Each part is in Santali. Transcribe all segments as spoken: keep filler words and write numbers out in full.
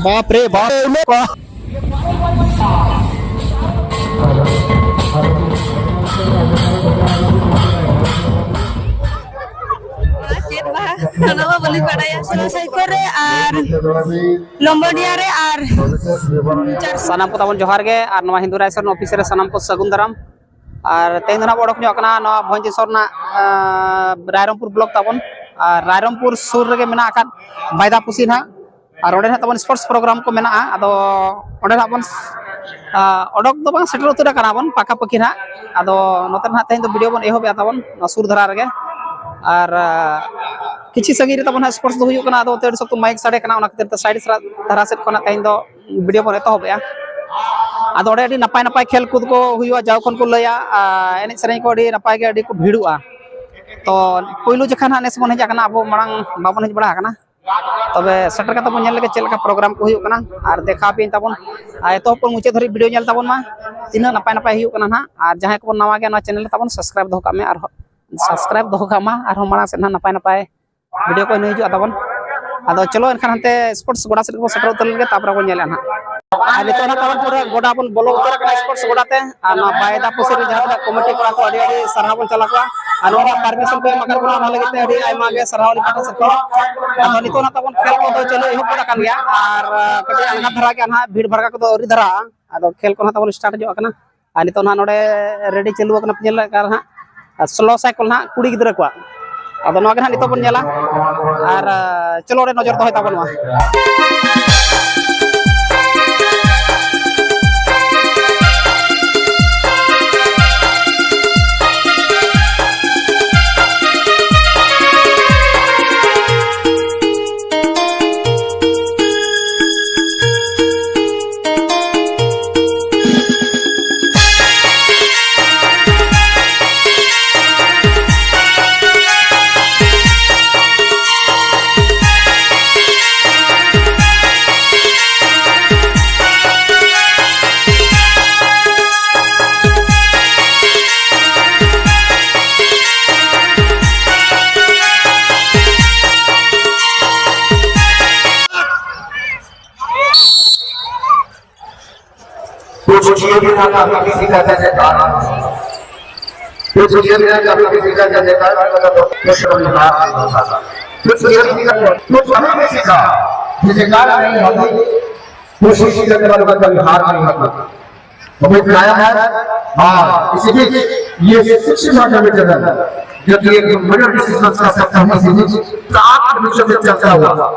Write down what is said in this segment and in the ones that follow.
ᱵᱟᱯ ᱨᱮ ᱵᱟᱯ᱾ ᱪᱮᱫ ᱵᱟᱦᱟ? ᱚᱱᱟ ᱢᱟ ᱵᱟᱹᱞᱤᱧ ᱵᱟᱲᱟᱭᱟ᱾ ᱥᱚᱞᱚ ᱥᱟᱭᱠᱚ ᱨᱮ ᱟᱨ ᱞᱚᱢᱵᱚᱰᱤᱭᱟ ᱨᱮ ᱟᱨ ᱥᱟᱱᱟᱢ ᱠᱚ ᱛᱟᱵᱚᱱ ᱡᱚᱦᱟᱨ ᱜᱮ, ᱟᱨ ᱱᱚᱣᱟ ᱦᱤᱱᱫᱩ ᱨᱟᱭ ᱥᱚᱨᱮᱱ ᱚᱯᱷᱤᱥ ᱨᱮ ᱥᱟᱱᱟᱢ ᱠᱚ ᱥᱟᱹᱜᱩᱱ ᱫᱟᱨᱟᱢ᱾ ᱟᱨ ᱛᱮᱦᱮᱧ ᱫᱚ ᱱᱟᱦᱟᱜ ᱵᱚᱱ ᱚᱰᱚᱠ ᱧᱚᱜ ᱠᱟᱱᱟ ᱱᱚᱣᱟ ᱵᱷᱚᱸᱡᱽ ᱥᱚᱨᱱᱟ, ᱟᱸ, ᱨᱟᱭᱨᱚᱝᱯᱩᱨ ᱵᱞᱚᱠ ᱛᱟᱵᱚᱱ᱾ ᱟᱨ ᱨᱟᱭᱨᱚᱝᱯᱩᱨ ᱥᱩᱨ ᱨᱮᱜᱮ ᱢᱮᱱᱟᱜ ᱟᱠᱟᱫ ᱵᱟᱭᱫᱟᱯᱩᱥᱤ ᱱᱟᱦᱟᱜ᱾ ᱟᱨ ᱚᱸᱰᱮ ᱱᱟᱦᱟᱜ ᱛᱟᱵᱚᱱ ᱥᱯᱳᱨᱴᱥ ᱯᱨᱳᱜᱨᱟᱢ ᱠᱚ ᱢᱮᱱᱟᱜᱼᱟ᱾ ᱟᱫᱚ ᱚᱸᱰᱮ ᱱᱟᱦᱟᱜ ᱵᱚᱱ, ᱟᱸ, ᱚᱰᱚᱠ ᱫᱚ ᱵᱟᱝ, ᱥᱮᱴᱮᱨ ᱩᱛᱟᱹᱨ ᱟᱠᱟᱱᱟ ᱵᱚᱱ ᱯᱟᱠᱟᱯᱟᱠᱤ ᱱᱟᱦᱟᱜ᱾ ᱟᱫᱚ ᱱᱚᱛᱮ ᱱᱟᱦᱟᱜ ᱛᱮᱦᱮᱧ ᱫᱚ ᱵᱷᱤᱰᱤᱭᱳ ᱵᱚᱱ ᱮᱦᱚᱵᱮᱜᱼᱟ ᱛᱟᱵᱚᱱ, ᱱᱚᱣᱟ ᱥᱩᱨ ᱫᱷᱟᱨᱟ ᱨᱮᱜᱮ᱾ ᱟᱨ, ᱟᱸ, ᱠᱤᱪᱷᱩ ᱥᱟᱺᱜᱤᱧ ᱨᱮ ᱛᱟᱵᱚᱱ ᱦᱟᱸᱜ ᱥᱯᱳᱨᱴᱥ ᱫᱚ ᱦᱩᱭᱩᱜ ᱠᱟᱱᱟ᱾ ᱟᱫᱚ ᱚᱱᱛᱮ ᱟᱹᱰᱤ ᱥᱚᱠᱛᱚ ᱢᱟᱭᱤᱠ ᱥᱟᱰᱮ ᱠᱟᱱᱟ, ᱚᱱᱟ ᱠᱷᱟᱹᱛᱤᱨ ᱛᱮ ᱥᱟᱭᱤᱰ ᱫᱷᱟᱨᱟ ᱥᱮᱫ ᱠᱷᱚᱱᱟᱜ ᱛᱮᱦᱮᱧ ᱫᱚ ᱵᱷᱤᱰᱤᱭᱳ ᱵᱚᱱ ᱮᱛᱚᱦᱚᱵᱮᱜᱼᱟ᱾ ᱟᱫᱚ ᱚᱸᱰᱮ ᱟᱹᱰᱤ ᱱᱟᱯᱟᱭ ᱱᱟᱯᱟᱭ ᱠᱷᱮᱞ ᱠᱚ ᱦᱩᱭᱩᱜᱼᱟ, ᱡᱟᱣ ᱠᱷᱚᱱ ᱠᱚ ᱞᱟᱹᱭᱟ, ᱟᱨ ᱮᱱᱮᱡ ᱥᱮᱨᱮᱧ ᱠᱚ ᱟᱹᱰᱤ ᱱᱟᱯᱟᱭ ᱜᱮ, ᱟᱹᱰᱤ ᱠᱚ ᱵᱷᱤᱲᱚᱜᱼᱟ᱾ ᱛᱚ ᱯᱳᱭᱞᱳ ᱡᱚᱠᱷᱟ ᱱᱟᱦᱟᱜ ᱱᱮᱥ ᱵᱚᱱ ᱦᱮᱡ ᱟᱠᱟᱱᱟ, ᱟᱵᱚ ᱢᱟᱲᱟᱝ ᱵᱟᱵᱚᱱ ᱦᱮᱡ ᱵᱟᱲᱟ ᱟᱠᱟᱱᱟ᱾ ᱛᱚᱵᱮ ᱥᱮᱴᱮᱨ ᱠᱟᱛᱮ ᱵᱚᱱ ᱧᱮᱞ ᱞᱮᱜᱮ ᱪᱮᱫ ᱞᱮᱠᱟ ᱯᱨᱳᱜᱨᱟᱢ ᱠᱚ ᱦᱩᱭᱩᱜ ᱠᱟᱱᱟ, ᱟᱨ ᱫᱮᱠᱷᱟᱣ ᱟᱯᱮᱭᱟᱹᱧ ᱛᱟᱵᱚᱱ᱾ ᱟᱨ ᱮᱛᱚᱦᱚᱵ ᱠᱷᱚᱱ ᱢᱩᱪᱟᱹᱫ ᱫᱷᱟᱹᱨᱤᱡ ᱵᱷᱤᱰᱤᱭᱳ ᱧᱮᱞ ᱛᱟᱵᱚᱱ ᱢᱟ, ᱛᱤᱱᱟᱹᱜ ᱱᱟᱯᱟᱭ ᱱᱟᱯᱟᱭ ᱦᱩᱭᱩᱜ ᱠᱟᱱᱟ ᱱᱟᱦᱟᱜ᱾ ᱟᱨ ᱡᱟᱦᱟᱸᱭ ᱠᱚᱵᱚᱱ ᱱᱟᱣᱟ ᱜᱮᱭᱟ ᱱᱚᱣᱟ ᱪᱮᱱᱮᱞ ᱨᱮ ᱛᱟᱵᱚᱱ, ᱥᱟᱵᱥᱠᱨᱟᱭᱤᱵ ᱫᱚᱦᱚ ᱠᱟᱜ ᱢᱮ, ᱟᱨᱦᱚᱸ ᱥᱟᱵᱥᱠᱨᱟᱭᱤᱵ ᱫᱚᱦᱚ ᱠᱟᱜ ᱢᱟ, ᱟᱨᱦᱚᱸ ᱢᱟᱲᱟᱝ ᱥᱮᱫ ᱱᱟᱦᱟᱜ ᱱᱟᱯᱟᱭ ᱱᱟᱯᱟᱭ ᱵᱷᱤᱰᱤᱭᱳ ᱠᱚ ᱦᱤᱡᱩᱜᱼᱟ ᱛᱟᱵᱚᱱ᱾ ᱟᱫᱚ ᱪᱚᱞᱚ ᱮᱱᱠᱷᱟᱱ ᱦᱟᱱᱛᱮ ᱥᱯᱳᱨᱴᱥ ᱜᱚᱰᱟ ᱥᱮᱫ ᱜᱮᱵᱚᱱ ᱥᱮᱴᱮᱨ ᱩᱛᱟᱹᱨ ᱞᱮᱱᱜᱮ, ᱛᱟᱨᱯᱚᱨᱮ ᱵᱚᱱ ᱧᱮᱞᱟ ᱱᱟᱦᱟᱜ᱾ ᱟᱨ ᱱᱤᱛᱚᱜ ᱱᱟᱦᱟᱜ ᱛᱟᱵᱚᱱ ᱯᱩᱨᱟᱹ ᱜᱚᱰᱟ ᱵᱚᱱ ᱵᱚᱞᱚ ᱩᱛᱟᱹᱨ ᱟᱠᱟᱱᱟ ᱥᱯᱳᱨᱴᱥ ᱜᱚᱰᱟ ᱛᱮ᱾ ᱟᱨ ᱱᱚᱣᱟ ᱵᱟᱭᱫᱟ ᱯᱩᱥᱤ ᱨᱮ ᱡᱟᱦᱟᱸ ᱛᱤᱱᱟᱹᱜ ᱠᱚᱢᱤᱴᱤ ᱠᱚᱲᱟ ᱠᱚ, ᱟᱹᱰᱤ ᱟᱹᱰᱤ ᱥᱟᱨᱦᱟᱣ ᱵᱚᱱ ᱪᱟᱞ ᱟᱠᱚᱣᱟ᱾ ᱟᱨ ᱱᱚᱣᱟ ᱨᱮᱱᱟᱜ ᱯᱟᱨᱢᱤᱥᱚᱱ ᱠᱚ ᱮᱢ ᱟᱠᱟᱫ ᱵᱚᱱᱟ, ᱚᱱᱟ ᱞᱟᱹᱜᱤᱫ ᱛᱮ ᱟᱹᱰᱤ ᱟᱭᱢᱟ ᱜᱮ ᱥᱟᱨᱦᱟᱣ ᱟᱹᱞᱤᱧ ᱯᱟᱦᱴᱟ ᱥᱮᱫ ᱠᱷᱚᱱ᱾ ᱟᱫᱚ ᱱᱤᱛᱚᱜ ᱱᱟᱦᱟᱜ ᱛᱟᱵᱚᱱ ᱠᱷᱮᱞ ᱠᱚᱫᱚ ᱪᱟᱹᱞᱩ ᱮᱦᱚᱵ ᱜᱚᱫ ᱟᱠᱟᱱ ᱜᱮᱭᱟ᱾ ᱟᱨ, ᱟᱸ, ᱠᱟᱹᱴᱤᱡ ᱟᱬᱜᱟᱛ ᱫᱷᱟᱨᱟ ᱜᱮᱭᱟ ᱱᱟᱦᱟᱜ, ᱵᱷᱤᱲ ᱵᱷᱟᱲᱠᱟ ᱠᱚᱫᱚ ᱟᱹᱣᱨᱤ ᱫᱷᱟᱨᱟᱜᱼᱟ᱾ ᱟᱫᱚ ᱠᱷᱮᱞ ᱠᱚ ᱱᱟᱦᱟᱜ ᱛᱟᱵᱚᱱ ᱥᱴᱟᱨᱴ ᱧᱚᱜ ᱟᱠᱟᱱᱟ᱾ ᱟᱨ ᱱᱤᱛᱚᱜ ᱱᱟᱦᱟᱜ ᱱᱚᱰᱮ ᱨᱮᱰᱤ ᱪᱟᱹᱞᱩ ᱟᱠᱟᱱᱟ, ᱧᱮᱞ ᱞᱮᱫ ᱠᱟᱱ ᱦᱟᱸᱜ, ᱟᱨ ᱥᱞᱳ ᱥᱟᱭᱠᱮᱞ ᱱᱟᱦᱟᱜ ᱠᱩᱲᱤ ᱜᱤᱫᱽᱨᱟᱹ ᱠᱚᱣᱟᱜ᱾ ᱟᱫᱚ ᱱᱚᱣᱟ ᱜᱮ ᱱᱟᱦᱟᱜ ᱱᱤᱛᱚᱜ ᱵᱚᱱ ᱧᱮᱞᱟ᱾ ᱟᱨ, ᱟᱸ, ᱪᱚᱞᱚ ᱚᱸᱰᱮ ᱱᱚᱡᱚᱨ ᱫᱚᱦᱚᱭ ᱛᱟᱵᱚᱱ ᱢᱟ᱾ कुछ ये भी था कि किसी का जैसे था, कुछ ये भी था कि किसी का जैसे था, कुछ ये भी था, कुछ ये भी था, कुछ हमें भी सीखा, जिसे गाना नहीं होती, कोशिश करने वालों का कभी हार नहीं होता। वो भी कायम है। और इसी बीच ये शिक्षण का वितरण, जो कि एक मिडिल डिस्टेंस का सप्ताह है, इसी बीच सात मिनट में चलता हुआ,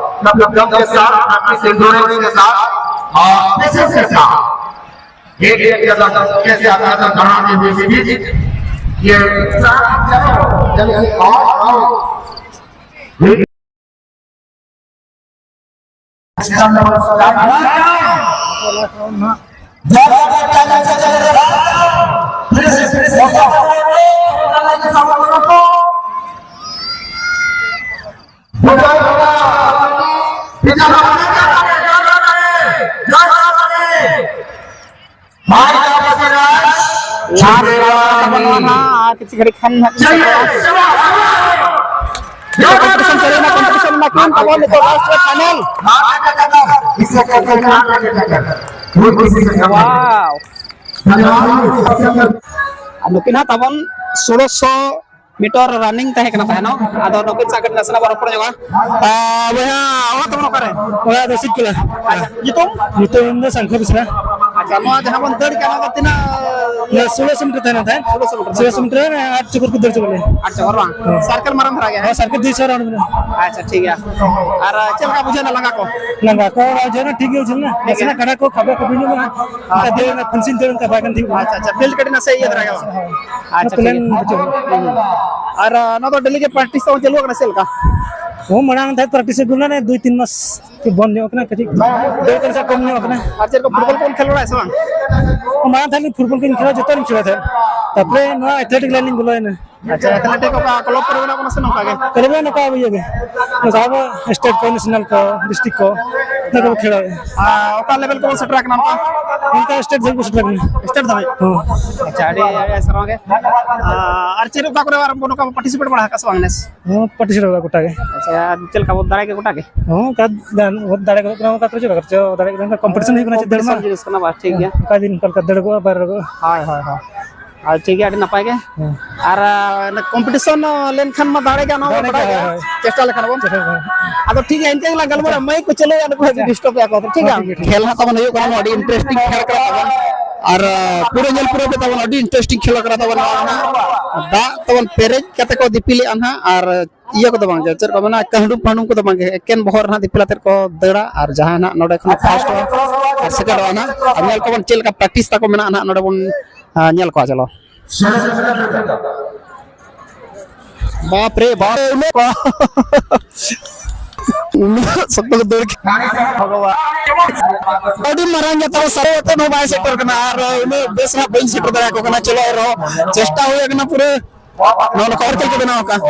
अपने दम के साथ, अपनी एंड्योरेंस के साथ और पेशेंस के साथ एक एक कदम कैसे आगे बढ़ाते हुए इसी बीच ये सात, चलो, चलो, और, और ᱟᱨ ᱠᱤᱪᱷᱩ ᱜᱷᱟᱹᱲᱤᱡ ᱠᱷᱟᱱ ᱦᱟᱸᱜ ᱠᱚᱢᱯᱤᱴᱤᱥᱚᱱ ᱪᱟᱹᱞᱩᱭᱮᱱᱟ, ᱠᱚᱢᱯᱤᱴᱤᱥᱚᱱ ᱮᱱᱟ ᱠᱤᱱ, ᱛᱟᱵᱚᱱ ᱱᱤᱛᱚᱜ ᱞᱟᱥᱴ ᱨᱮ ᱯᱷᱟᱭᱱᱟᱞ᱾ ᱟᱨ ᱱᱩᱠᱤᱱ ᱦᱟᱸᱜ ᱛᱟᱵᱚᱱ ᱥᱳᱞᱳᱥᱚ ᱢᱤᱴᱟᱨ ᱨᱟᱱᱤᱝ ᱛᱟᱦᱮᱸ ᱠᱟᱱᱟ ᱛᱟᱦᱮᱱᱚᱜ᱾ ᱟᱫᱚ ᱱᱩᱠᱤᱱ ᱥᱟᱶ ᱠᱟᱹᱴᱤᱡ ᱱᱟᱥᱮᱱᱟᱜ ᱵᱚᱱ ᱨᱚᱯᱚᱲ ᱧᱚᱜᱼᱟ᱾ ᱟᱨ ᱵᱚᱭᱦᱟ, ᱚᱲᱟᱜ ᱛᱟᱵᱚᱱ ᱚᱠᱟᱨᱮ? ᱚᱲᱟᱜ ᱫᱚ ᱥᱤᱴᱠᱟᱹᱞᱟ᱾ ᱟᱪᱪᱷᱟ, ᱧᱩᱛᱩᱢ? ᱧᱩᱛᱩᱢ ᱫᱚ ᱥᱟᱝᱠᱷᱚ ᱵᱮᱥᱨᱟ᱾ ᱟᱪᱪᱷᱟ, ᱱᱚᱣᱟ ᱡᱟᱦᱟᱸ ᱵᱚᱱ ᱫᱟᱹᱲ ᱠᱟᱱᱟ, ᱚᱱᱟ ᱫᱚ ᱛᱤᱱᱟᱹᱜ? ᱚᱱᱟ ᱥᱳᱞᱳᱥᱚ ᱢᱤᱴᱟᱨ ᱛᱟᱦᱮᱱᱟ ᱛᱟᱦᱮᱸᱫ᱾ ᱥᱳᱞᱳᱥᱚ ᱢᱤᱴᱟᱨ᱾ ᱥᱳᱞᱳᱥᱚ ᱢᱤᱴᱟᱨ ᱨᱮ ᱟᱴ ᱪᱚᱠᱚᱨ ᱠᱚ ᱫᱟᱹᱲ ᱪᱚ ᱵᱚᱞᱮ᱾ ᱟᱴ ᱪᱚᱠᱚᱨ ᱵᱟᱝ? ᱦᱮᱸ᱾ ᱥᱟᱨᱠᱮᱞ ᱢᱟᱨᱟᱝ ᱫᱷᱟᱨᱟ ᱜᱮᱭᱟ, ᱦᱮᱸ? ᱦᱮᱸ, ᱥᱟᱨᱠᱮᱞ ᱫᱩᱭᱥᱚ ᱨᱟᱣᱩᱱᱰ ᱢᱮᱱᱟᱜᱼᱟ᱾ ᱟᱪᱪᱷᱟ, ᱴᱷᱤᱠ ᱜᱮᱭᱟ᱾ ᱟᱨ ᱪᱮᱫ ᱞᱮᱠᱟ ᱵᱩᱡᱷᱟᱹᱣ ᱮᱱᱟ ᱞᱟᱸᱜᱟ ᱠᱚ? ᱞᱟᱸᱜᱟ ᱠᱚ ᱵᱩᱡᱷᱟᱹᱣ ᱮᱱᱟ, ᱴᱷᱤᱠ ᱜᱮ ᱵᱩᱡᱷᱟᱹᱣ ᱮᱱᱟ᱾ ᱴᱷᱤᱠ ᱜᱮᱭᱟ᱾ ᱱᱟᱥᱮᱱᱟᱜ ᱠᱟᱴᱟ ᱠᱚ ᱠᱷᱟᱵᱟ ᱠᱷᱟᱵᱤ ᱧᱚᱜ ᱮᱱᱟ᱾ ᱦᱮᱸ᱾ ᱚᱱᱠᱟ ᱫᱟᱹᱲ ᱨᱮᱱᱟᱜ ᱯᱷᱤᱱᱤᱥᱤᱝ ᱫᱟᱹᱲ ᱚᱱᱠᱟ ᱵᱟᱭ ᱜᱟᱱ ᱴᱷᱤᱠ᱾ ᱟᱪᱪᱷᱟ, ᱟᱪᱪᱷᱟ, ᱯᱷᱤᱞᱰ ᱠᱟᱹᱴᱤᱡ ᱱᱟᱥᱮ ᱤᱭᱟᱹ ᱫᱷᱟᱨᱟ ᱜᱮ ᱵᱟᱝ? ᱦᱳᱭ᱾ ᱟᱪᱪᱷᱟ, ᱴᱷᱤᱠ ᱜᱮᱭᱟ᱾ ᱟᱨ, ᱟ, ᱱᱚᱣᱟ ᱫᱚ ᱰᱮᱞᱤ ᱜᱮ ᱯᱨᱮᱠᱴᱤᱥ ᱛᱟᱵᱚᱱ ᱪᱟᱹᱞᱩ ᱟᱠᱟᱱᱟ, ᱪᱮᱫ ᱞᱮᱠᱟ? ᱦᱚᱸ, ᱢᱟᱲᱟᱝ ᱫᱷᱟᱣ ᱯᱨᱮᱠᱴᱤᱥ ᱦᱩᱭ ᱞᱮᱱᱟ, ᱫᱩᱭ ᱛᱤᱱ ᱢᱟᱥ ᱵᱚᱱᱫ ᱧᱚᱜ ᱠᱟᱱᱟ, ᱠᱟᱹᱴᱤᱡ ᱫᱟᱹᱲ ᱠᱚ ᱱᱟᱥᱮ ᱠᱚᱢ ᱧᱚᱜ ᱠᱟᱱᱟ᱾ ᱟᱨ ᱪᱮᱫ ᱞᱮᱠᱟ ᱯᱷᱩᱴᱵᱚᱞ ᱠᱚᱵᱚᱱ ᱠᱷᱮᱞ ᱵᱟᱲᱟᱭᱟ ᱥᱮ ᱵᱟᱝ? ᱢᱟᱲᱟᱝ ᱫᱷᱟᱣ ᱞᱤᱧ ᱯᱷᱩᱴᱵᱚᱞ ᱠᱚᱧ ᱠᱷᱮᱞᱟ, ᱡᱚᱛᱚ ᱞᱤᱧ ᱠᱷᱮᱞᱟ ᱛᱟᱦᱮᱸᱫ᱾ ᱛᱟᱨᱯᱚᱨᱮ ᱱᱚᱣᱟ ᱮᱛᱷᱞᱮᱴᱤᱠ ᱞᱟᱭᱤᱱ ᱞᱤᱧ ᱵᱚᱞᱚᱭᱮᱱᱟ᱾ ᱟᱪᱪᱷᱟ, ᱮᱛᱷᱞᱮᱴᱤᱠ ᱚᱠᱟ ᱠᱞᱟᱵᱽ ᱠᱚᱨᱮ ᱢᱮᱱᱟᱜ ᱵᱚᱱᱟ ᱥᱮ ᱱᱚᱝᱠᱟ ᱜᱮ? ᱠᱞᱟᱵᱽ ᱨᱮ ᱱᱚᱝᱠᱟ ᱤᱭᱟᱹ ᱜᱮ, ᱱᱚᱝᱠᱟ ᱟᱵᱚ ᱥᱴᱮᱴ ᱠᱚ, ᱱᱮᱥᱱᱟᱞ ᱠᱚ, ᱰᱤᱥᱴᱨᱤᱠᱴ ᱠᱚ, ᱚᱱᱟ ᱠᱚ ᱠᱷᱮᱞᱟ᱾ ᱟᱨ ᱚᱠᱟ ᱞᱮᱵᱮᱞ ᱠᱚᱵᱚᱱ ᱥᱮᱴᱮᱨ ᱟᱠᱟᱱᱟ ᱱᱚᱝᱠᱟ? ᱚᱱᱠᱟ ᱥᱴᱮᱴ ᱫᱷᱟᱹᱵᱤᱡ ᱠᱚ ᱥᱮᱴᱮᱨ ᱠᱟᱱᱟ᱾ ᱥᱴᱮᱴ ᱫᱷᱟᱹᱵᱤᱡ? ᱦᱚᱸ᱾ ᱟᱪᱪᱷᱟ, ᱟᱹᱰᱤ, ᱟᱹᱰᱤ ᱥᱟᱨᱦᱟᱣ ᱜᱮ᱾ ᱟᱨ ᱪᱮᱫ ᱚᱠᱟ ᱠᱚᱨᱮ ᱟᱨ ᱱᱚᱝᱠᱟ ᱯᱟᱨᱴᱤᱥᱤᱯᱮᱴ ᱵᱟᱲᱟ ᱟᱠᱟᱫ ᱥᱮ ᱵᱟᱝ ᱱᱮᱥ? ᱦᱚᱸ, ᱯᱟᱨᱴᱤᱥᱤᱯᱮᱴ ᱵᱟᱲᱟ ᱜᱚᱴᱟ ᱜᱮ᱾ ᱟᱪᱪᱷᱟ, ᱪᱮᱫ ᱞᱮᱠᱟ ᱵᱚ ᱫᱟᱲᱮ ᱜᱮ ᱜᱚᱴᱟ ᱜᱮ? ᱦᱚᱸ, ᱚᱱᱠᱟ ᱜᱟᱱ ᱫᱟᱲᱮ ᱜᱚᱫᱚᱜ ᱠᱟᱱᱟ, ᱚᱱᱠᱟ ᱠᱚ ᱪᱮᱫ ᱞᱮᱠᱟ ᱪᱚ ᱫᱟᱲᱮ ᱜᱚᱫᱚᱜ ᱠᱟᱱᱟ, ᱠᱚᱢᱯᱤᱴᱤᱥᱚᱱ ᱦᱩᱭᱩᱜ ᱠᱟᱱᱟ, ᱪᱮᱫ ᱫᱟᱹᱲ ᱢᱟ᱾ ᱠᱚᱢᱯᱤᱴᱤᱥᱚᱱ ᱡᱤᱱᱤᱥ ᱠᱟᱱᱟ, ᱵᱟᱥ ᱴᱷᱤᱠ ᱜᱮᱭᱟ᱾ ᱚᱠᱟ ᱫᱤᱱ ᱚᱠᱟ ᱞᱮᱠᱟ ᱫᱟᱹᱲᱚᱜᱼᱟ, ᱵᱟᱭ ᱫᱟᱹᱲᱚᱜᱼᱟ᱾ ᱦᱳᱭ, ᱦᱳᱭ, ᱦᱳᱭ᱾ ᱟᱨ ᱴᱷᱤᱠ ᱜᱮᱭᱟ, ᱟᱹᱰᱤ ᱱᱟᱯᱟᱭ ᱜᱮ᱾ ᱦᱮᱸ᱾ ᱟᱨ, ᱟ, ᱠᱚᱢᱯᱤᱴᱤᱥᱚᱱ ᱞᱮᱱᱠᱷᱟᱱ ᱢᱟ ᱫᱟᱲᱮ ᱜᱮ, ᱚᱱᱟ ᱢᱟ ᱫᱟᱲᱮ ᱵᱟᱰᱟᱭ ᱜᱮ, ᱜᱮ᱾ ᱦᱳᱭ, ᱦᱳᱭ᱾ ᱪᱮᱥᱴᱟ ᱞᱮᱠᱷᱟᱱ ᱵᱚᱱ᱾ ᱪᱮᱥᱴᱟ ᱞᱮᱠᱷᱟᱱ᱾ ᱟᱫᱚ ᱴᱷᱤᱠ ᱜᱮᱭᱟ, ᱤᱱᱠᱟᱹ ᱜᱮᱞᱟᱝ ᱜᱟᱞᱢᱟᱨᱟᱜᱼᱟ᱾ ᱟᱪᱪᱷᱟ᱾ ᱢᱟᱭᱤᱠ ᱠᱚ ᱪᱟᱹᱞᱩᱭᱟ, ᱱᱩᱠᱩ ᱦᱟᱹᱵᱤᱡ ᱟᱪᱪᱷᱟ᱾ ᱰᱤᱥᱴᱟᱵ ᱮᱫᱟ ᱠᱚ᱾ ᱴᱷᱤᱠ ᱜᱮᱭᱟ? ᱦᱮᱸ, ᱴᱷᱤᱠ ᱜᱮᱭᱟ, ᱴᱷᱤᱠ ᱜᱮᱭᱟ᱾ ᱠᱷᱮᱞ ᱦᱟᱸᱜ ᱛᱟᱵᱚᱱ ᱦᱩᱭᱩᱜ ᱠᱟᱱᱟ, ᱱᱚᱣᱟ ᱟᱹᱰᱤ ᱤᱱᱴᱟᱨᱮᱥᱴᱤᱝ ᱠᱷᱮᱞ ᱠᱟᱱᱟ ᱛᱟᱵᱚᱱ᱾ ᱟᱨ, ᱟ, ᱯᱩᱨᱟᱹ ᱧᱮᱞ ᱯᱩᱨᱟᱹᱣ ᱯᱮ ᱛᱟᱵᱚᱱ, ᱟᱹᱰᱤ ᱤᱱᱴᱟᱨᱮᱥᱴᱤᱝ ᱠᱷᱮᱞ ᱠᱟᱱᱟ ᱛᱟᱵᱚᱱ᱾ ᱱᱚᱣᱟ ᱫᱟᱜ ᱛᱟᱵᱚᱱ ᱯᱮᱨᱮᱡ ᱠᱟᱛᱮ ᱠᱚ ᱫᱤᱯᱤᱞᱮᱜᱼᱟ ᱱᱟᱦᱟᱜ, ᱟᱨ ᱤᱭᱟᱹ ᱠᱚᱫᱚ ᱵᱟᱝᱜᱮ, ᱪᱮᱫ ᱠᱚ ᱢᱮᱱᱟ, ᱠᱟᱹᱦᱰᱩᱢ ᱯᱷᱟᱹᱦᱰᱩᱢ ᱠᱚᱫᱚ ᱵᱟᱝᱜᱮ, ᱮᱠᱮᱱ ᱵᱚᱦᱚᱜ ᱨᱮ ᱱᱟᱦᱟᱜ ᱫᱤᱯᱤᱞ ᱟᱛᱮᱫ ᱠᱚ ᱫᱟᱹᱲᱟ᱾ ᱟᱨ ᱡᱟᱦᱟᱸᱭ ᱱᱟᱦᱟᱜ ᱱᱚᱰᱮ ᱠᱷᱚᱱᱟᱜ ᱯᱷᱟᱥᱴᱚᱜᱼᱟ ᱟᱨ ᱥᱮᱠᱮᱱᱰᱚᱜᱼᱟ ᱱᱟᱦᱟᱜ, ᱟᱨ ᱧᱮᱞ ᱠᱚᱵᱚᱱ ᱪᱮᱫ ᱞᱮᱠᱟ ᱯᱨᱮᱠᱴᱤᱥ ᱛᱟᱠᱚ ᱢᱮᱱᱟᱜᱼᱟ ᱱᱟᱦᱟᱜ, ᱱᱚᱰᱮ ᱵᱚᱱ, ᱟ, ᱧᱮᱞ ᱠᱚᱣᱟ᱾ ᱪᱚᱞᱚ᱾ ᱵᱟᱯ ᱨᱮ ᱵᱟᱯ, ᱩᱱᱟᱹᱜ ᱩᱱᱟᱹᱜ ᱥᱚᱠᱛᱚ ᱠᱚ ᱫᱟᱹᱲ ᱠᱮᱫᱟ᱾ ᱵᱷᱚᱜᱚᱵᱟᱱ᱾ ᱟᱹᱰᱤ ᱢᱟᱨᱟᱝ ᱜᱮ ᱛᱟᱵᱚ ᱥᱟᱨᱮᱡ ᱟᱛᱮᱫ ᱦᱚᱸ ᱵᱟᱭ ᱥᱮᱴᱮᱨ ᱠᱟᱱᱟ, ᱟᱨ ᱩᱱᱟᱹᱜ ᱵᱮᱥ ᱦᱟᱸᱜ ᱵᱟᱹᱧ ᱥᱮᱴᱮᱨ ᱫᱟᱲᱮᱭᱟᱠᱚ ᱠᱟᱱᱟ᱾ ᱪᱚᱞᱚ ᱮᱱ ᱨᱮᱦᱚᱸ ᱪᱮᱥᱴᱟ ᱦᱩᱭ ᱟᱠᱟᱱᱟ ᱯᱩᱨᱟᱹ᱾ ᱱᱚᱜᱼᱚ ᱱᱚᱝᱠᱟ ᱚᱨᱠᱮᱞ ᱠᱚ ᱵᱮᱱᱟᱣ ᱟᱠᱟᱫᱼᱟ᱾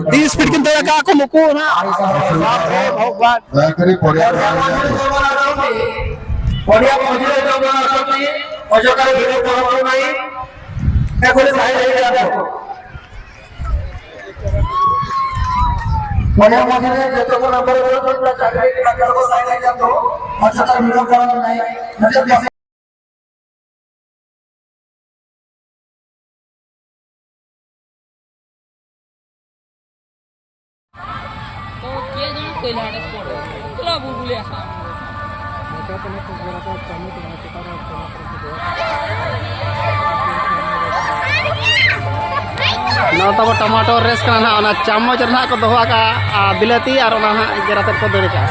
ᱟᱹᱰᱤ ᱥᱯᱤᱰ ᱠᱤᱱ ᱫᱟᱹᱲ ᱟᱠᱟᱫᱼᱟ ᱠᱚ ᱱᱩᱠᱩ ᱱᱟᱜ᱾ ᱵᱟᱯ ᱨᱮ ᱵᱷᱚᱜᱚᱵᱟᱱ᱾ ᱫᱟᱭᱟᱠᱚᱨᱮ ᱯᱚᱰᱤᱭᱟᱢ ᱢᱚᱫᱽᱫᱷᱮ ᱨᱮ ᱡᱚᱢ ᱵᱟᱲᱟ ᱦᱚᱪᱚᱭ ᱯᱮ᱾ ᱚᱡᱚᱜᱟᱨ ᱵᱷᱤᱰᱤᱭᱳ ᱠᱚ ᱦᱚᱸ ᱵᱟᱹᱱᱩᱜᱼᱟ᱾ ᱮ ᱠᱷᱟᱹᱞᱤ ᱥᱟᱭᱤᱰ ᱨᱮ ᱜᱮᱭᱟ ᱠᱚ᱾ ᱯᱚᱰᱤᱭᱟᱢ ᱢᱚᱫᱽᱫᱷᱮ ᱨᱮ ᱡᱚᱛᱚ ᱠᱚ ᱱᱟᱢᱵᱟᱨ ᱨᱮ ᱪᱟᱠᱨᱤ ᱨᱮ ᱠᱟᱨᱚ ᱥᱟᱭᱤᱰ ᱨᱮ ᱜᱮᱭᱟ ᱠᱚ᱾ ᱚᱡᱚᱜᱟᱨ ᱵᱷᱤᱰᱤᱭᱳ ᱠᱚ ᱦᱚᱸ ᱵᱟᱹᱱᱩᱜᱼᱟ᱾ तो किया जाना कोई लाडस पड़ो। चलो, बुलबुले आसान। ᱱᱚᱣᱟ ᱛᱟᱵᱚ ᱴᱚᱢᱟᱴᱳ ᱨᱮᱥ ᱠᱟᱱᱟ ᱱᱟᱦᱟᱜ, ᱚᱱᱟ ᱪᱟᱢᱚᱪ ᱨᱮ ᱱᱟᱦᱟᱜ ᱠᱚ ᱫᱚᱦᱚ ᱟᱠᱟᱫᱼᱟ, ᱟᱨ ᱵᱤᱞᱟᱹᱛᱤ ᱟᱨ ᱚᱱᱟ ᱱᱟᱦᱟᱜ ᱜᱮᱨ ᱟᱛᱮᱫ ᱠᱚ ᱫᱟᱹᱲ ᱠᱟᱜᱼᱟ᱾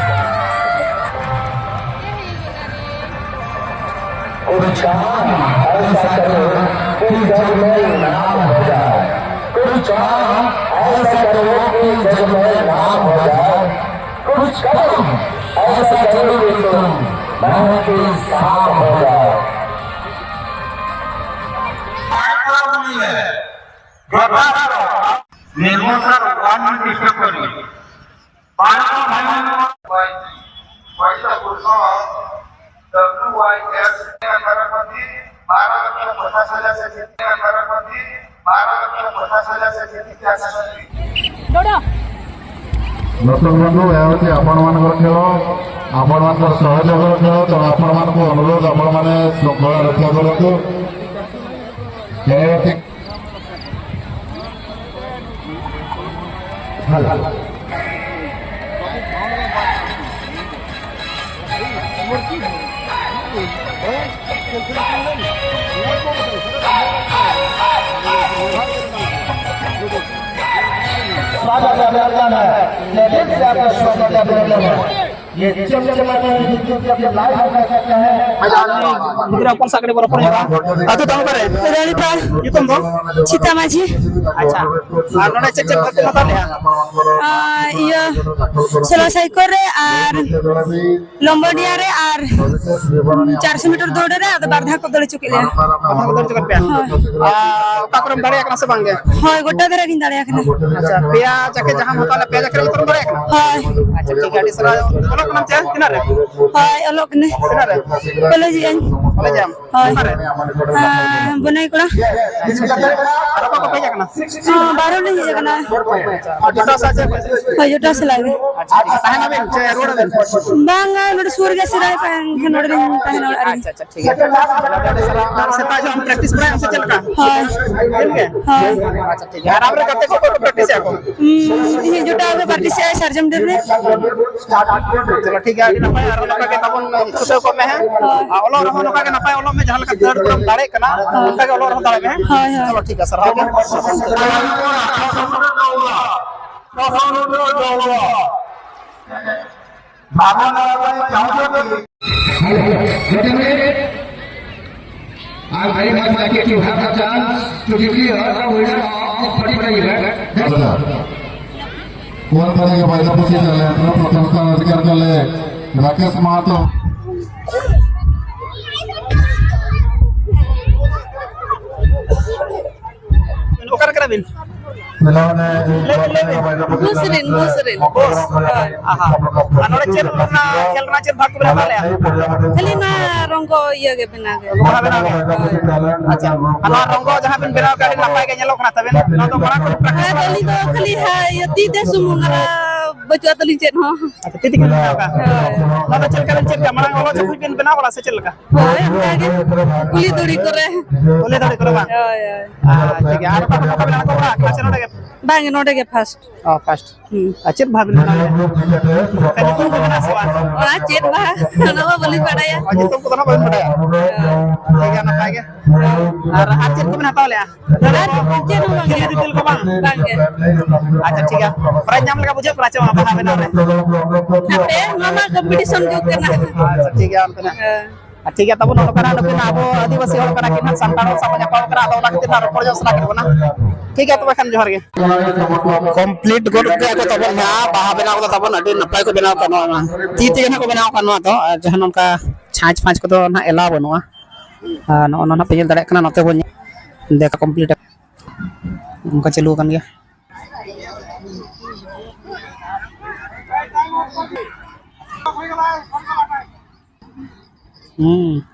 कुछ काम ऐसा करो कि जग में नाम हो जाए। कुछ काम ऐसा करो कि जग में नाम हो जाए। कुछ कदम ऐसा चलो कि तुम महक के साथ हो जाओ। निर्मल सर, वन मिनट डिस्टर्ब करिए। ᱰᱚᱵᱞᱩ ᱣᱟᱭ ᱮᱥ ᱢᱮᱢᱵᱟᱨ ᱯᱨᱚᱛᱤ ᱵᱟᱨᱚ ᱞᱚᱠᱷ ᱯᱚᱧᱪᱟᱥ ᱦᱟᱡᱟᱨ ᱥᱮ ᱢᱮᱢᱵᱟᱨ ᱯᱨᱚᱛᱤ ᱵᱟᱨᱚ ᱞᱚᱠᱷ ᱯᱚᱧᱪᱟᱥ ᱦᱟᱡᱟᱨ ᱥᱮ ᱪᱷᱟᱛᱤᱥ ᱪᱟᱥ ᱥᱚᱢᱤᱛᱤ᱾ ଡୋଡ଼। ଦର୍ଶକ ବନ୍ଧୁ, ଏହା ହେଉଛି ଆପଣମାନଙ୍କର ଖେଳ, ଆପଣମାନଙ୍କର ସହଯୋଗର ଖେଳ। ତେଣୁ ଆପଣମାନଙ୍କୁ ଅନୁରୋଧ, ଆପଣମାନେ ଶୃଙ୍ଖଳା ରକ୍ଷା କରନ୍ତୁ। ଏ, ଠିକ୍। स्वागत अभिनंदन है, लेकिन से आपका स्वागत अभिनंदन है। ये चमचमाती विद्युत जब ये लाइव होकर करते हैं। ᱜᱤᱫᱽᱨᱟᱹ ᱦᱚᱯᱚᱱ ᱥᱟᱶ ᱠᱟᱹᱴᱤᱡ ᱵᱚᱱ ᱨᱚᱯᱚᱲ ᱧᱚᱜᱼᱟ᱾ ᱟᱹᱛᱩ ᱛᱟᱢ ᱚᱠᱟᱨᱮ? ᱨᱟᱱᱤᱯᱟᱲ᱾ ᱧᱩᱛᱩᱢ ᱫᱚ? ᱪᱷᱤᱛᱟ ᱢᱟᱹᱡᱷᱤ᱾ ᱟᱪᱪᱷᱟ, ᱟᱨ ᱱᱚᱰᱮ ᱪᱮᱫ ᱪᱮᱫ ᱵᱷᱟᱜᱽ ᱠᱚ ᱦᱟᱛᱟᱣ ᱞᱮᱜᱼᱟ? ᱟᱨ ᱤᱭᱟᱹ, ᱥᱳᱞᱳ ᱥᱟᱭᱠᱚᱞ ᱨᱮ ᱟᱨ ᱞᱚᱢᱵᱚᱰᱤᱭᱟ ᱨᱮ ᱟᱨ ᱪᱟᱨᱥᱚ ᱢᱤᱴᱟᱨ ᱫᱟᱹᱲ ᱨᱮ ᱟᱫᱚ ᱵᱟᱨ ᱫᱷᱟᱣ ᱠᱚ ᱫᱟᱹᱲ ᱦᱚᱪᱚ ᱠᱮᱫ ᱞᱮᱭᱟ᱾ ᱠᱟᱛᱷᱟ ᱠᱚ ᱫᱚᱨ ᱦᱚᱪᱚ ᱠᱮᱫ ᱯᱮᱭᱟ? ᱦᱳᱭ᱾ ᱟᱨ ᱚᱠᱟ ᱠᱚᱨᱮᱢ ᱫᱟᱲᱮᱭᱟᱜ ᱠᱟᱱᱟ ᱥᱮ ᱵᱟᱝ ᱜᱮ? ᱦᱳᱭ, ᱜᱚᱴᱟ ᱫᱷᱟᱨᱟ ᱜᱤᱧ ᱫᱟᱲᱮᱭᱟᱜ ᱠᱟᱱᱟ᱾ ᱟᱪᱪᱷᱟ, ᱯᱮᱭᱟ ᱡᱟᱠᱮ ᱡᱟᱦᱟᱸᱢ ᱦᱟᱛᱟᱣ ᱞᱮᱫ, ᱯᱮᱭᱟ ᱡᱟᱠᱮ ᱨᱮ ᱡᱚᱛᱚᱢ ᱫᱟᱲᱮᱭᱟᱜ ᱠᱟᱱᱟ? ᱦᱳᱭ᱾ ᱟᱪᱪᱷᱟ, ᱴᱷᱤᱠ ᱜᱮᱭᱟ, ᱟᱹᱰᱤ ᱥᱟᱨᱦᱟᱣ᱾ ᱚᱞᱚᱜ ᱠᱟᱱᱟᱢ ᱪᱮ? ᱛᱤᱱᱟᱹᱜ ᱨᱮ? ᱦᱳᱭ, ᱚᱞᱚᱜ ᱠᱟᱹᱱᱟᱹᱧ᱾ ᱛᱤᱱᱟᱹᱜ ᱨᱮ? ᱠᱚᱞᱮᱡᱽ ᱮᱫ ᱟᱹᱧ᱾ ᱠᱚᱞᱮᱡᱽ ᱟᱢ? ᱦᱳᱭ᱾ ᱚᱠᱟᱨᱮ? ᱟᱸ, ᱵᱚᱱᱟᱭ ᱠᱚᱲᱟ᱾ ᱟᱪᱪᱷᱟ, ᱴᱷᱤᱠ ᱜᱮᱭᱟ᱾ ᱟᱨ ᱚᱠᱟ ᱠᱚ ᱯᱮ ᱦᱮᱡ ᱟᱠᱟᱱᱟ? ᱦᱚᱸ, ᱵᱟᱨᱦᱮ ᱞᱤᱧ ᱦᱮᱡ ᱟᱠᱟᱱᱟ᱾ ᱟᱪᱪᱷᱟ, ᱡᱚᱴᱟᱣ ᱥᱟᱶ ᱪᱮ? ᱦᱳᱭ, ᱡᱚᱴᱟᱣ ᱥᱟᱞᱟᱜ ᱜᱮ᱾ ᱟᱪᱪᱷᱟ, ᱴᱷᱤᱠ ᱜᱮᱭᱟ᱾ ᱛᱟᱦᱮᱱᱟᱵᱤᱱ ᱪᱮ ᱨᱩᱣᱟᱹᱲ ᱟᱵᱤᱱ? ᱵᱟᱝᱟ, ᱱᱚᱰᱮ ᱥᱩᱨ ᱜᱮᱭᱟ, ᱥᱮ ᱫᱟᱲᱮ ᱯᱟᱭ ᱮᱱᱠᱷᱟᱱ ᱱᱚᱰᱮ ᱞᱤᱧ ᱛᱟᱦᱮᱱᱟ ᱚᱲᱟᱜ ᱨᱮᱜᱮ᱾ ᱟᱪᱪᱷᱟ, ᱟᱪᱪᱷᱟ, ᱴᱷᱤᱠ ᱜᱮᱭᱟ᱾ ᱟᱨ ᱥᱮᱛᱟᱜ ᱡᱚᱠᱷᱚᱱ practice ᱵᱟᱲᱟᱭᱟᱢ ᱥᱮ ᱪᱮᱫ ᱞᱮᱠᱟ? ᱦᱳᱭ᱾ ᱫᱤᱱ ᱜᱮ? ᱦᱳᱭ᱾ ᱟᱪᱪᱷᱟ, ᱴᱷᱤᱠ ᱜᱮᱭᱟ᱾ ᱟᱨ ᱟᱢᱨᱮᱱ ᱜᱟᱛᱮ ᱠᱚ ᱚᱠᱚᱭ ᱠᱚ practice ᱮᱫᱟ ᱠᱚ? ᱩᱸ, ᱤᱧᱤᱡ ᱡᱚᱴᱟᱣ ᱜᱮ practice ᱮᱫᱟᱭ ᱥᱟᱨᱡᱚᱢ ᱰᱟᱹᱨ ᱨᱮ᱾ ᱪᱚᱞᱚ, ᱴᱷᱤᱠ ᱜᱮᱭᱟ, ᱟᱹᱰᱤ ᱱᱟᱯᱟᱭ᱾ ᱟᱨ ᱱᱚᱝᱠᱟ ᱜᱮ ᱛᱟᱵᱚᱱ ᱪᱷᱩᱴᱟᱹᱣ ᱠᱚᱜ ᱢᱮ ᱦᱮᱸ᱾ ᱦᱳᱭ᱾ ᱟᱨ ᱚᱞᱚᱜ ᱨᱮᱦᱚᱸ ᱱᱚᱝᱠᱟ ᱜᱮ ᱱᱟᱯᱟᱭ ᱚᱞᱚᱜ ᱢᱮ, ᱡᱟᱦᱟᱸ ᱞᱮᱠᱟ ᱫᱟᱹᱲ ᱠᱚᱢ ᱫᱟᱲᱮᱭᱟᱜ ᱠᱟᱱᱟ, ᱦᱳᱭ᱾ ᱚᱱᱠᱟ ᱜᱮ ᱚᱞᱚᱜ ᱨᱮᱦᱚᱸ ᱫᱟᱲᱮᱭᱟᱜ ᱢᱮ ᱦᱮᱸ᱾ ᱦᱳᱭ, ᱦᱳᱭ᱾ ᱪᱚᱞᱚ, ᱴᱷᱤᱠ ᱜᱮᱭᱟ, ᱥᱟᱨᱦᱟᱣ ᱜᱮ᱾ Hello, wait a minute. I very much like it to have a chance to give you a winner of forty-five event. ᱠᱚᱣᱟᱞᱤᱯᱷᱟᱭ ᱨᱮ ᱯᱟᱭᱥᱟ ᱯᱩᱥᱤ ᱪᱟᱞᱮ, ᱯᱨᱚᱛᱷᱚᱢ ᱥᱛᱷᱟᱱ ᱚᱫᱷᱤᱠᱟᱨ ᱠᱟᱞᱮ ᱨᱟᱠᱮᱥ ᱢᱟᱦᱟᱛᱚ᱾ ᱚᱠᱟᱨᱮ ᱠᱟᱱᱟ ᱵᱤᱱ? ᱞᱟᱹᱭ ᱵᱤᱱ, ᱞᱟᱹᱭ ᱵᱤᱱ᱾ ᱵᱩᱥ ᱨᱤᱱ, ᱵᱩᱥ ᱨᱤᱱ᱾ ᱵᱩᱥ? ᱦᱳᱭ᱾ ᱟᱦᱟ᱾ ᱟᱨ ᱱᱚᱰᱮ ᱪᱮᱫ ᱨᱮᱱᱟᱜ ᱠᱷᱮᱞ ᱨᱮᱱᱟᱜ ᱪᱮᱫ ᱵᱷᱟᱜᱽ ᱠᱚᱵᱤᱱ ᱦᱟᱛᱟᱣ ᱞᱮᱜᱼᱟ? ᱠᱷᱟᱹᱞᱤ ᱱᱚᱣᱟ ᱨᱚᱝᱜᱚ ᱤᱭᱟᱹ ᱜᱮ ᱵᱮᱱᱟᱣ ᱜᱮ᱾ ᱨᱚᱝᱜᱚ ᱵᱮᱱᱟᱣ ᱜᱮ? ᱦᱳᱭ᱾ ᱟᱪᱪᱷᱟ᱾ ᱟᱨ ᱱᱚᱣᱟ ᱨᱚᱝᱜᱚ ᱡᱟᱦᱟᱸ ᱵᱤᱱ ᱵᱮᱱᱟᱣ ᱠᱟᱜᱼᱟ, ᱟᱹᱰᱤ ᱱᱟᱯᱟᱭ ᱜᱮ ᱧᱮᱞᱚᱜ ᱠᱟᱱᱟ ᱛᱟᱵᱮᱱ᱾ ᱱᱚᱣᱟ ᱫᱚ ᱢᱟᱲᱟᱝ ᱠᱷᱚᱱ practice ᱦᱮᱸ, ᱵᱟᱲᱟ ᱟᱹᱞᱤᱧ ᱫᱚ ᱠᱷᱟᱹᱞᱤ, ᱦᱮᱸ, ᱤᱭᱟᱹ ᱛᱤ ᱛᱮ ᱥᱩᱢᱩᱝ, ᱟᱨ ᱵᱟᱹᱪᱩᱜᱼᱟ ᱛᱟᱹᱞᱤᱧ ᱪᱮᱫ ᱦᱚᱸ᱾ ᱟᱪᱪᱷᱟ, ᱛᱤ ᱛᱮᱜᱮ ᱵᱮᱱᱟᱣ ᱠᱟᱜᱼᱟ? ᱦᱳᱭ᱾ ᱱᱚᱣᱟ ᱫᱚ ᱪᱮᱫ ᱞᱮᱠᱟ ᱵᱮᱱ ᱪᱮᱫ ᱠᱟᱜᱼᱟ? ᱢᱟᱲᱟᱝ ᱚᱞᱚᱜ ᱡᱚᱠᱷᱚᱡ ᱵᱮᱱ ᱵᱮᱱᱟᱣ ᱵᱟᱲᱟ ᱥᱮ ᱪᱮᱫ ᱞᱮᱠᱟ? ᱦᱳᱭ, ᱚᱱᱠᱟ ᱜᱮ᱾ ᱠᱩᱞᱦᱤ ᱫᱷᱩᱲᱤ ᱠᱚᱨᱮ᱾ ᱠᱩᱞᱦᱤ ᱫᱷᱩᱲᱤ ᱠᱚᱨᱮ ᱵᱟᱝ? ᱦᱳᱭ, ᱦᱳᱭ᱾ ᱟᱪᱪᱷᱟ, ᱴᱷᱤᱠ ᱜᱮᱭᱟ᱾ ᱟᱨ ᱚᱠᱟ ᱠᱷᱚᱱ ᱚᱠᱟ ᱵᱮᱱ ᱟᱬᱜᱚ ᱵᱟᱲᱟ ᱟᱠᱟᱱᱟ ᱥᱮ ᱱᱚᱰᱮ ᱜᱮ? ᱵᱟᱝ, ᱱᱚᱰᱮ ᱜᱮ first᱾ ᱚ, first᱾ ᱦᱩᱸ᱾ ᱟᱨ ᱪᱮᱫ ᱵᱟᱦᱟ ᱵᱮᱱ ᱵᱮᱱᱟᱣ ᱞᱮᱫᱟ? ᱚᱱᱠᱟ ᱧᱩᱛᱩᱢ ᱠᱚ ᱢᱮᱱᱟᱜᱼᱟ ᱥᱮ ᱵᱟᱝ? ᱚᱱᱟ ᱪᱮᱫ ᱵᱟᱦᱟ? ᱚᱱᱟ ᱢᱟ ᱵᱟᱹᱞᱤᱧ ᱵᱟᱲᱟᱭᱟ᱾ ᱚ, ᱧᱩᱛᱩᱢ ᱠᱚᱫᱚ ᱱᱟᱜ ᱵᱟᱹᱵᱤᱱ ᱵᱟᱲᱟᱭᱟ? ᱦᱳᱭ᱾ ᱴᱷᱤᱠ ᱜᱮᱭᱟ, ᱱᱟᱯᱟᱭ ᱜᱮ᱾ ᱟᱨ, ᱟᱨ ᱪᱮᱫ ᱠᱚᱵᱮᱱ ᱦᱟᱛᱟᱣ ᱞᱮᱜᱼᱟ? ᱟᱨ ᱪᱮᱫ ᱦᱚᱸ ᱵᱟᱝ᱾ ᱪᱤᱞᱤ ᱫᱤᱯᱤᱞ ᱠᱚ ᱵᱟᱝ? ᱵᱟᱝ ᱜᱮ᱾ ᱟᱪᱪᱷᱟ, ᱴᱷᱤᱠ ᱜᱮᱭᱟ᱾ prize ᱧᱟᱢ ᱞᱮᱠᱟ ᱵᱩᱡᱷᱟᱹᱜ ᱠᱟᱱᱟ ᱪᱮ ᱵᱟᱝ ᱵᱟᱦᱟ ᱵᱮᱱᱟᱣ ᱨᱮ? ᱦᱟᱯᱮ, ᱱᱚᱣᱟ ᱢᱟ competition ᱡᱩᱜᱽ ᱠᱟᱱᱟ᱾ ᱟᱪᱪᱷᱟ, ᱴᱷᱤᱠ ᱜᱮᱭᱟ, ᱚᱱᱛᱮ ᱱᱟᱜ᱾ ᱦᱮᱸ᱾ ᱟᱨ ᱴᱷᱤᱠ ᱜᱮᱭᱟ, ᱛᱟᱵᱚᱱ ᱱᱚᱰᱮ ᱠᱟᱱᱟ, ᱱᱩᱠᱤᱱ ᱟᱵᱚ ᱟᱹᱫᱤᱵᱟᱹᱥᱤ ᱦᱚᱲ ᱠᱟᱱᱟ ᱠᱤᱱ ᱦᱟᱸᱜ, ᱥᱟᱱᱛᱟᱲ ᱦᱚᱲ ᱥᱟᱶ ᱵᱚᱱ ᱧᱟᱯᱟᱢ ᱠᱟᱱᱟ, ᱟᱫᱚ ᱚᱱᱟ ᱠᱷᱟᱹᱛᱤᱨ ᱦᱟᱸᱜ ᱨᱚᱯᱚᱲ ᱡᱚᱝ ᱥᱟᱱᱟ ᱠᱮᱫ ᱵᱚᱱᱟ᱾ ᱴᱷᱤᱠ ᱜᱮᱭᱟ, ᱛᱚᱵᱮ ᱠᱷᱟᱱ ᱡᱚᱦᱟᱨ ᱜᱮ᱾ complete ᱜᱚᱫ ᱠᱮᱫ ᱠᱚ ᱛᱟᱵᱚᱱ ᱦᱟᱸᱜ, ᱵᱟᱦᱟ ᱵᱮᱱᱟᱣ ᱠᱚᱫᱚ ᱛᱟᱵᱚᱱ ᱟᱹᱰᱤ ᱱᱟᱯᱟᱭ ᱠᱚ ᱵᱮᱱᱟᱣ ᱠᱟᱜ ᱱᱚᱣᱟ ᱢᱟ᱾ ᱛᱤ ᱛᱮᱜᱮ ᱱᱟᱦᱟᱜ ᱠᱚ ᱵᱮᱱᱟᱣ ᱠᱟᱜ ᱱᱚᱣᱟ ᱫᱚ, ᱟᱨ ᱡᱟᱦᱟᱸ ᱱᱚᱝᱠᱟ ᱪᱷᱟᱸᱪ ᱯᱷᱟᱸᱪ ᱠᱚᱫᱚ ᱱᱟᱦᱟᱜ ᱮᱞᱟᱣ ᱵᱟᱹᱱᱩᱜᱼᱟ᱾ ᱟᱨ ᱱᱚᱜᱼᱚ ᱱᱚᱣᱟ ᱱᱟᱦᱟᱜ ᱯᱮ ᱧᱮᱞ ᱫᱟᱲᱮᱭᱟᱜ ᱠᱟᱱᱟ, ᱱᱚᱛᱮ ᱵᱚᱱ ᱧᱮᱞ ᱫᱮᱠᱷᱟ complete ᱚᱱᱠᱟ ᱪᱟᱹᱞᱩ ᱟᱠᱟᱱ ᱜᱮᱭᱟ᱾ ᱦᱩᱸ᱾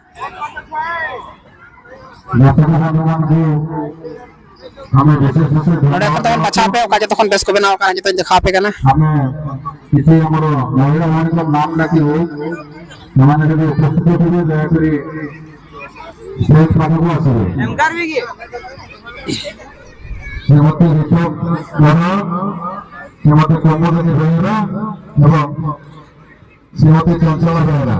ᱡᱚᱛᱚ ᱠᱚ ᱵᱚᱱ ᱮᱢᱟᱱ ᱠᱚ, ᱟᱢᱮ ᱵᱤᱥᱮᱥ ᱵᱤᱥᱮᱥ ᱱᱚᱰᱮ ᱠᱷᱚᱱ ᱛᱟᱵᱚᱱ ᱵᱟᱪᱷᱟᱣ ᱯᱮ, ᱚᱠᱟ ᱡᱚᱛᱚ ᱠᱷᱚᱱ ᱵᱮᱥ ᱠᱚ ᱵᱮᱱᱟᱣ ᱟᱠᱟᱫᱼᱟ, ᱡᱚᱛᱚᱧ ᱫᱮᱠᱷᱟᱣ ᱟᱯᱮ ᱠᱟᱱᱟ᱾ ᱟᱢᱮ ᱠᱤᱪᱷᱩ ᱟᱢᱟᱨ ᱢᱚᱦᱤᱞᱟ ᱢᱟᱱᱤᱠ ᱱᱟᱢ ᱰᱟᱠᱤ ᱦᱩᱭ, ᱮᱢᱟᱱ ᱠᱚ ᱩᱯᱚᱥᱛᱷᱤᱛ ᱦᱩᱭ, ᱫᱟᱭᱟ ᱠᱚᱨᱤ ᱥᱴᱮᱡ ᱯᱟᱦᱴᱟ ᱠᱚ ᱟᱥᱮ? ᱮᱢ ᱠᱟᱨ ᱵᱤ ᱜᱮ᱾ ᱥᱨᱤᱢᱚᱛᱤ ᱨᱤᱛᱩ ᱵᱮᱦᱨᱟ, ᱥᱨᱤᱢᱚᱛᱤ ᱠᱚᱢᱚᱞ ᱨᱟᱱᱤ ᱵᱮᱦᱨᱟ ᱮᱵᱚᱝ ᱥᱨᱤᱢᱚᱛᱤ ᱪᱚᱧᱪᱚᱞᱟ ᱵᱮᱦᱨᱟ᱾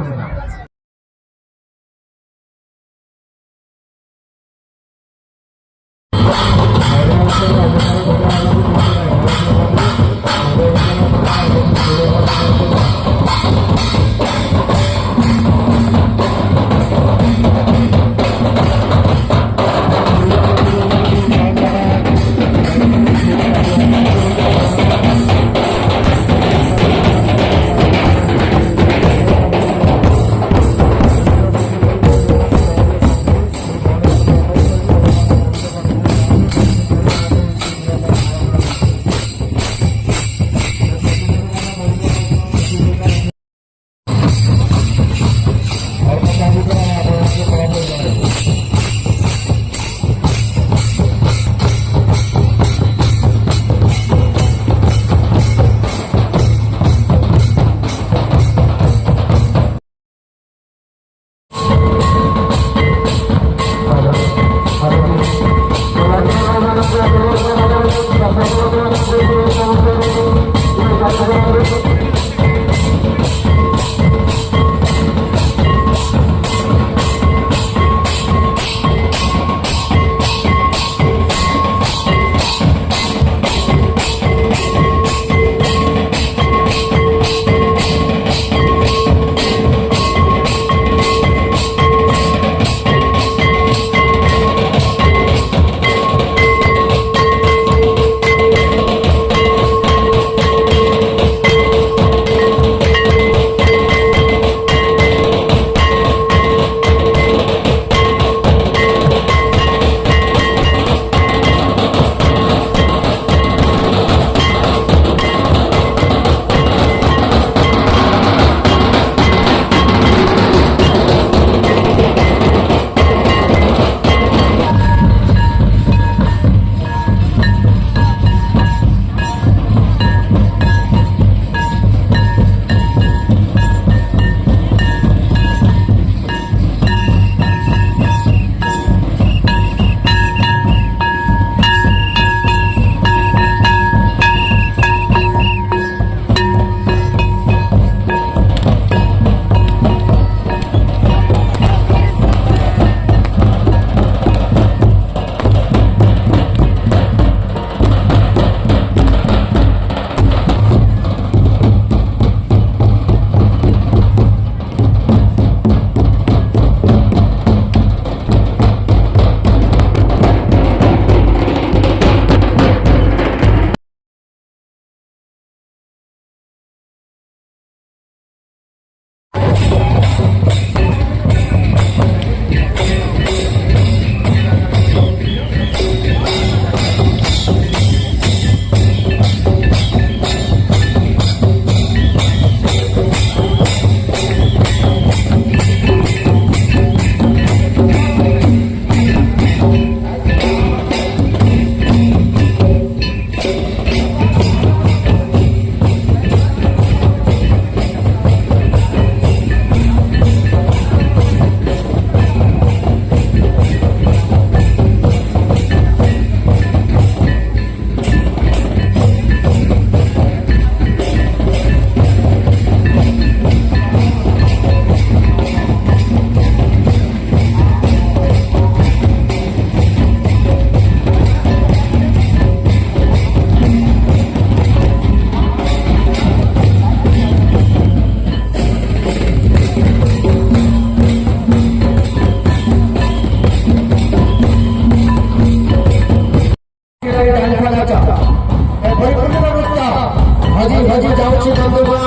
ଯାଉଛି ବନ୍ଧୁଗଣ,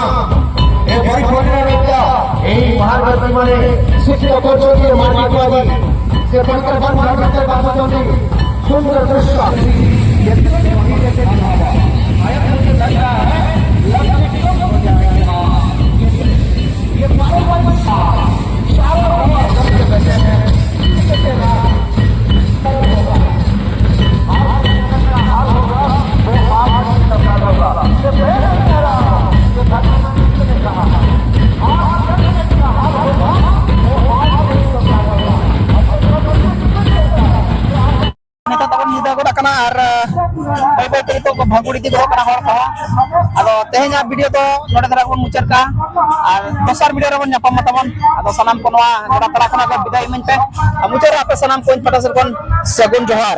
ଏପରି ଘଟଣା ଘଟିଲା। ଏହି ମହାନ ମାନେ ଶିକ୍ଷିତ କରୁଛନ୍ତି, ମାରପିଟ କରି ସେ ପରିବାର ବାସଛନ୍ତି। ସୁନ୍ଦର ଦୃଶ୍ୟ। ᱱᱤᱛᱚᱜ ᱫᱚᱵᱚᱱ ᱧᱤᱫᱟᱹ ᱜᱚᱫ ᱟᱠᱟᱱᱟ ᱟᱨ ᱵᱟᱹᱭ ᱵᱟᱹᱭ ᱛᱮ ᱱᱤᱛᱚᱜ ᱠᱚ ᱵᱷᱟᱸᱜᱩᱲ ᱤᱫᱤ ᱜᱚᱫᱚᱜ ᱠᱟᱱᱟ ᱦᱚᱲ ᱠᱚᱦᱚᱸ᱾ ᱟᱫᱚ ᱛᱮᱦᱮᱧᱟᱜ ᱵᱷᱤᱰᱤᱭᱳ ᱫᱚ ᱱᱚᱰᱮ ᱫᱷᱟᱨᱟ ᱵᱚᱱ ᱢᱩᱪᱟᱹᱫ ᱠᱟᱜᱼᱟ, ᱟᱨ ᱫᱚᱥᱟᱨ ᱵᱷᱤᱰᱤᱭᱳ ᱨᱮᱵᱚᱱ ᱧᱟᱯᱟᱢ ᱢᱟ ᱛᱟᱵᱚᱱ᱾ ᱟᱫᱚ ᱥᱟᱱᱟᱢ ᱠᱚ ᱱᱚᱣᱟ ᱜᱚᱰᱟ ᱛᱟᱞᱟ ᱠᱷᱚᱱᱟᱜ ᱜᱮ ᱵᱤᱫᱟᱹᱭ ᱤᱢᱟᱹᱧ ᱯᱮ᱾ ᱟᱨ ᱢᱩᱪᱟᱹᱫ ᱨᱮ ᱟᱯᱮ ᱥᱟᱱᱟᱢ ᱠᱚ ᱤᱧ ᱯᱟᱦᱴᱟ ᱥᱮᱫ ᱠᱷᱚᱱ ᱥᱟᱹᱜᱩᱱ ᱡᱚᱦᱟᱨ᱾